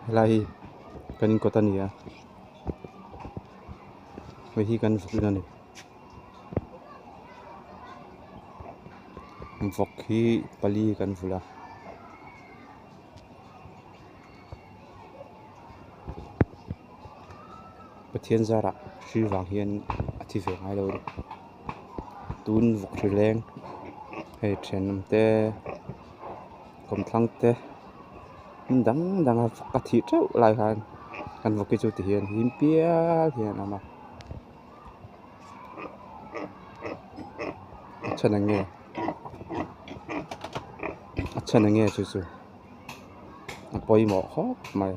Helai hi kan inkawt a ni a hei hi kan vawk in a ni vawk hi pali kan vulh a. Pathian zarah hri vang hian a thi ve ngai lo a ni tun vawk hri leng hei thenawm te kawmthlang te hmun dang dang a vawk a thih teuh lai khan kan vawk hi chu ti hian him pial hian a awm a a chhan eng nge a chhan eng nge chu chu a pawimawh khawp mai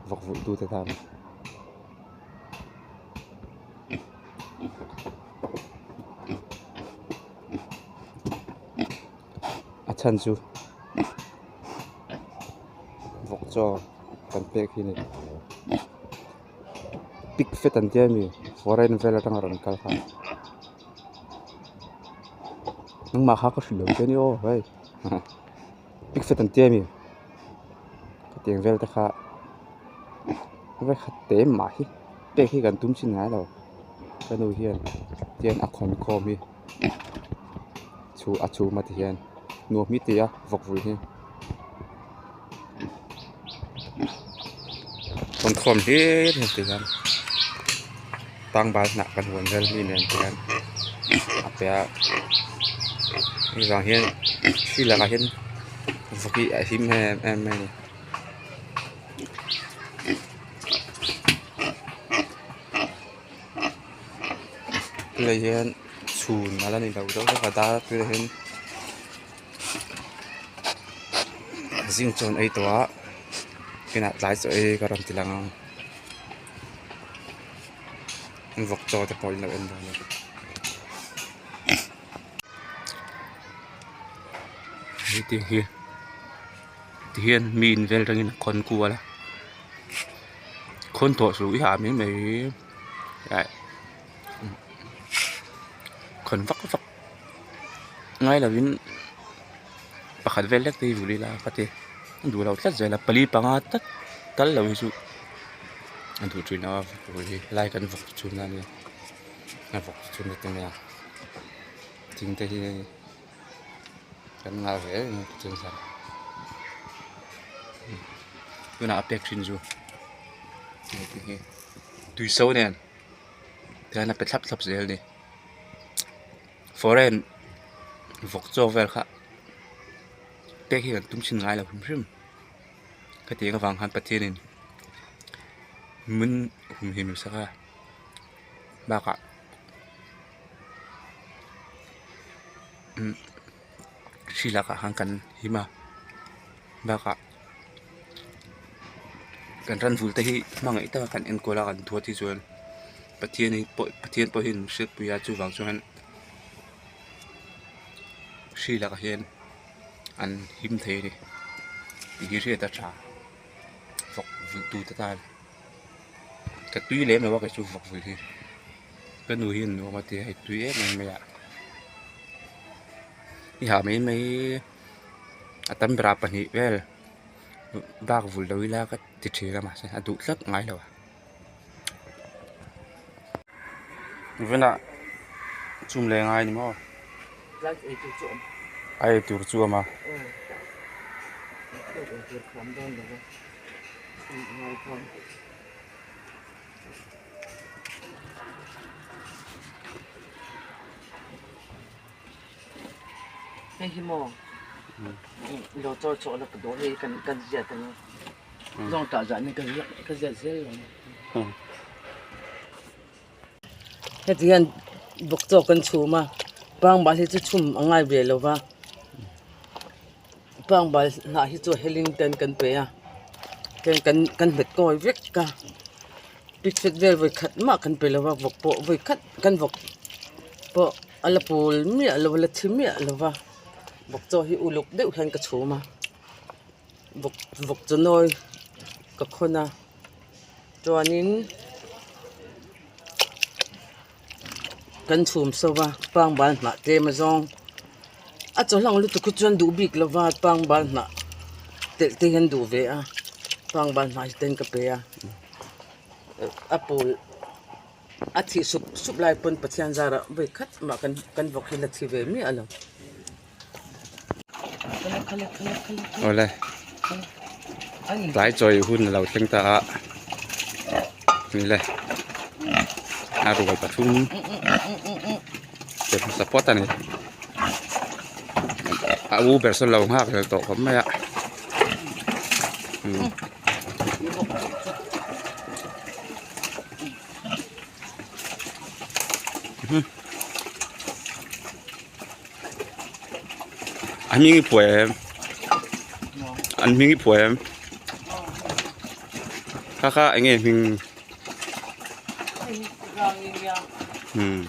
vawk vulh tute tan. A chhan chu vawk chaw kan pek hi a ni pig fat an tia mi foreign vel atanga rawn kal kha nangmah kha ka hrilh lo che nia aw hei pig fat an tia mi hetiang vel te kha vekhat te mah hi pek hi kan tum chin ngai lo ka nu hian tihian a khawn khawm hi chhu a chhum a ti hian nuam hi ti a vawk vulh hi khawn khawm hlir hi ti hian pangbal hnah kan huan vel mi nen ti hian a pe a hei vang hian hri lakah hian vawk hi a him em em mai a ni. Tunah hian chhun a la ni lo deuh hlek a dar tunah hian zing chaw an ei tawh a kinah tlai chaw ei ka rawn ti lang ang an vawk chaw te pawh in lo en dawn a ni. Heti hi tihian mi in vel atangin a khawn kual a khawn tawh suh i ha mai mai khawn vak vak ngai lovin pakhat vel lek te hi vul ila ka ti a duh lo tlat zel a pali panga tak tal lo hi chu a duh thin a helai kan vawk chhunna ania a vawk chhunna te nia thing te hi kan ngah ve em em a chuan tunah a pek thin chu hei te hi tui so nen tihian a pe thlap thlap zel a ni foreign vawk chaw vel kha pek hi kan tum chhin ngai lo hrim hrim hetiang avang khan Pathianin min humhim sak a bakah. Hri lakah khan kan him a bakah kan ran vul te hi hmangaih taka kan enkawl a kan duat hi chuan Pathian hi pawh Pathian pawh hian min hriatpui a chuvang chuan hri lakah hian an him thei a ni tih hi hriat a tha vawk vulh tute tan ka tui lem lo a kei chu vawk vulh hi. Ka nu hian nuam a ti a hei tui em em mai a i hah mai mai a tam berah pahnih vel bak vul lo ila ka ti thin a mahse a duh tlat ngai lo a vawiinah chum leh ngai a ni maw a ei tur chu a awm a. Hei hi maw lo chawi chhuah la ka duh hei kan kan ziat ang a zawng tah zah ni ka ziak ka ziat zel lo heti hian bawk chaw kan chhum a pangbal hi chu chhum a ngai ve lo va pangbal hnah hi chu helin ten kan pe a ten kan kan hmet kawi vek a. Picture vel vawi khat mah kan pe lo va vawk pawh vawi khat kan vawk pawh a la pawl miah lo a la thi miah lo va vawk chaw hi uluk deuh hian ka chhum a vawk vawk chaw nawi ka khawn a chuanin kan chhum so va pangbal hnah tlem a zawng a chaw hlang lutuk hi chuan duh bik lo va pangbal hnah. telh te hian duh ve a pangbal hnai ten ka pe a a pawl a thih sup sup lai pawn Pathian zarah vawi khat mah kan kan vawk hi la thi ve miah lo. Awle tlai chawi hun a lo thleng ta a ni le a rual pathum che hmasa phawt a ni a u ber sawn lo nghak leh tawh khawp mai a umm. A hming i phuai em an hming i phuai em kha kha eng nge hming umm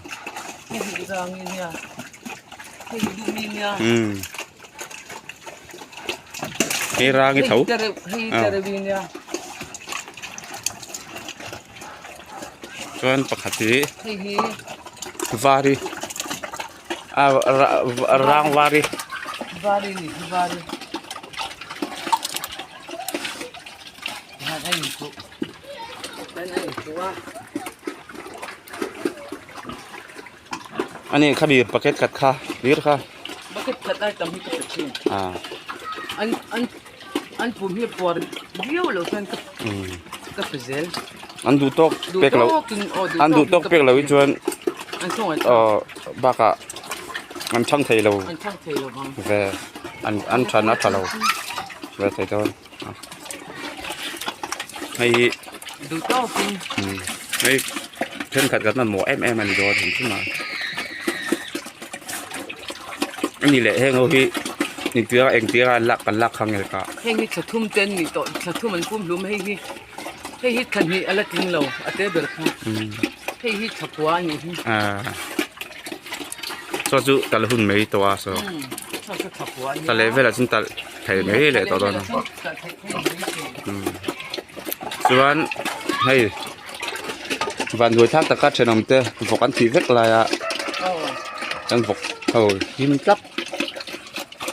umm hei rang i tho chuan pakhat hi var hi a rang var hi ani khami bucket khat kha hlir kha ah. An pum hi puar viau lo chuan ka ka pe zel. An duh tawk pek lo an duh tawk pek lo hi chuan aw bakah an chhang thei lo an chhang thei lo vang ve an an than a tha lo ve thei dawn hei hi duh tawkin hei thenkhat kan mamawh em em a ni dawn hrim hrim a. Ani leh heng ho hi engtia engtia an lak kan lak kha nge ka. Heng hi thla thum te an nih tawh thla thum an pum hlum hei hi hei hi thla hnih a la tling lo a te ber kha hei hi thla kua a nih hi. Aaa saw chu tal hun mai tawh a saw thla leh velah chuan talh thei mai leh tawh dawn a chuan hei Van hnuai thlak taka thenawm te vawk an tih vek lai a kan vawk ho him tlat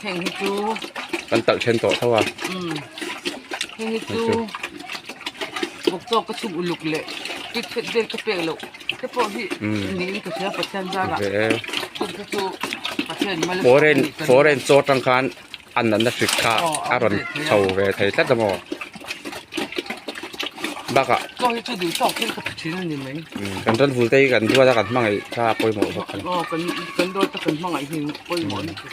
heng hi chu kan talh then tawh tho a heng hi chu vawk chaw ka chhum uluk leh pit phet vel ka pek loh te pawh hi niin ka hria Pathian zarah chung te chu Pathian mal a sawm a nih ka ring a. Foreign chaw atang khan a natna hrik kha a rawn chho ve thei tlat a maw bakah chaw hi chu duh tawk hian ka phe thin a ni mai kan ran vul te hi kan duat a kan hmangaih kha a pawimawh bawk a ni aw kan kan duat a kan hmangaih hi pawimawh lutuk.